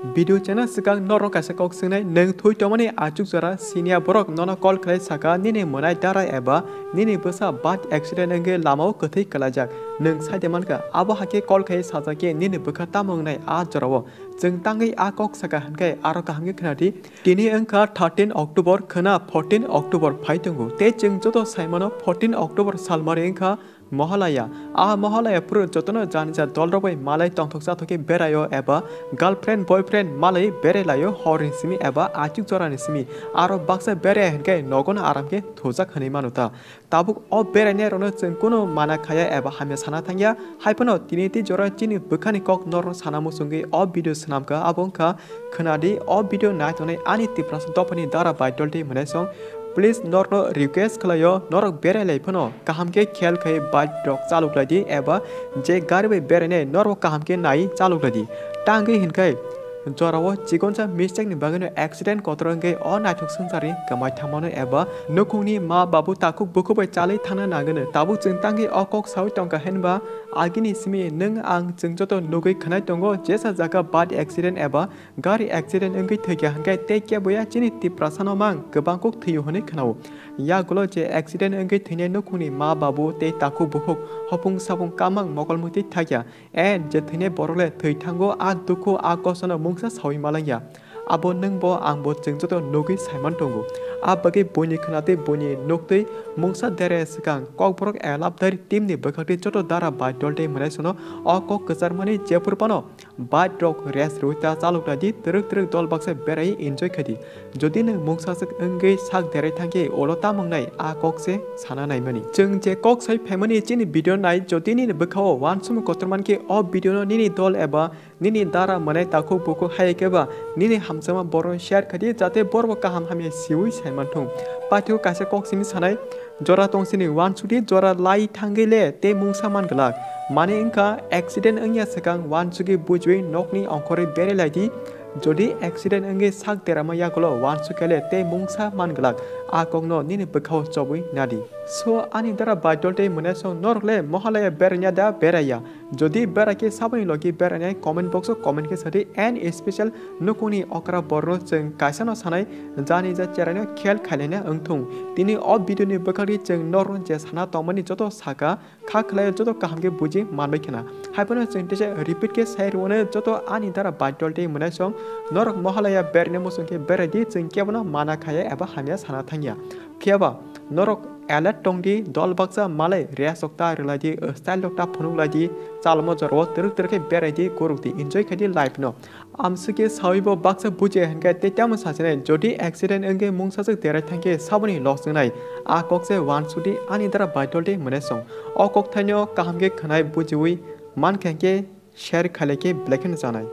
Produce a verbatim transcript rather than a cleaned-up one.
Video chana swkang norok kaisa kok swngnai, nwng thwi tongmani achuk jora siniya borok nono call khlai saka nini mwnai dara eba nini bwsa bad accident wngwi lamao kwthwi kwlaijak, nwng saide mankha abo hakhe call khai sajak khe nini bwkha tamo wngnai a jorao. Chwng tangwi a kok saka hwnkhe aro kaham khe khwnadi. Tini wngkha thirteen October, khwna fourteen October phai tongo. Tei chwng joto saimano fourteen October salmari wngkha Mohalaya. A Mohalaya phuru jotono janija dolrok bai malai tongthok chathok khe beraio eba girlfriend boyfriend malai berai laio horni simi eba achuk jorani simi. Aro baksa berai hwnkhe nogono aram khe thujak hwnwi mano ta. Tabuk o berainai rokno chwng kunu mana khaya eba hamya sana thangya. Haiphano tini tei jora chini bwkhani kok norno sana muchungwi o video swnamkha, abo wngkha khwnadi o video naitongnai ani Tiprasa dophani dara bai dolti mwnai song. Please norno request khlaio, norok berai lai phano kaham khe khel khai bike rok chalok lai di eba je gari bai berainai norok kaham khe nai chalok lai di. Tangwi hinkhai jorao chikonsa mistake ni bagwino accident kotor wngwi o naithok swngcharni kwmai thangmano eba nukhungni ma babu takhuk bukhuk bai chalwi thangna nangwino tabuk chwng tangwi o kok sawi tongkha hinba agini simi nwng ang chwng joto nugwi khwnai tongo jesa jaga bad accident eba gari accident wngwi thwikha hwnkhe tei keboya chini Tiprasano mang kwbang kok thwio hwnwi khwnao. Yagulo je accident wngwi thwinai nukhungni ma babu tei takhuk bukhuk hopung sapung kamang mokol mwtwi thakya. En je thwinai borok le thwi thango, a dukhu, a kostono mungsa sawi malangya. Abo nwngbo angbo chwng joto nugwi saiman tongo. A bagwi buini khwnatwi buini nuktwi mungsa dere swkang Kokborok elapdari team ni bwkhaktwi joto dara bai dol tei mwnai sono o kok kwcharmani jephuru phano bike rok race rwui ta chalok lai di, twrwk twrwk dol baksa berai enjoy khai di. Jodi nwng mungsaswk wngwi sak derai thangkhe ulo tamo wngnai a kok se sana naimani. Chwng je kok sai phaimani chini video nai, jodi nini bwkhao uansukmung kotor mankhe o video no nini dol eba nini dara mwnai takhuk bukhuk hai khe ba nini hamjakma borok no share khai di, jate borok bo kaham hamya siui sai manthung. Paithak kaisa kok simi sanai, jora tong sini uansuk di, jora lai thangwi le tei mungsa man glak. Mane wngkha accident wngya swkang uansugwi bujiui nokni ongkhorwi berai lai di. Jodi accident wngwi sak derama yagulo uansuk khe le tei mungsa man glak, a kokno nini bwkhao chobwi nadi. So ani dara bai dol tei mwnai song norok le Mohalaya beraina da beraiya? Jodi berai khe saboni logi berainai comment box o comment khe sadi and special nukhungni okra borno chwng kaisa no sanai jani ja cherai no khel khailai na wngthung. Tini o video ni bwkhak di chwng norok je sana tongmani joto saka kha khlai joto kaham khe buji manbai khna. Haiphano chwng tesa repeat khe sai rwno joto ani dara bai dol tei mwnai song norok Mohalaya beraina muchung khe berai di chwng kebono mana khaya eba hamya sana thangya. Phiya ba norok alert tong di, dol baksa malai race rok ta rwlai di, style rok ta phunuk lai di, chalmo jorao twrwk twrwk khe berai di, guruk di, enjoy khai di life no. Amswk khe saui bo baksa bujiya hinkhe tei tamo sachinai, jodi accident wngkhe mungsaswk derai thangkhe saboni loss wngnai, a kok se uansuk di ani dara bai dol di mwnai song. O kok thaino kaham khe khwnai bujiui mankha hinkhe share khailai khe belai kheno chanai.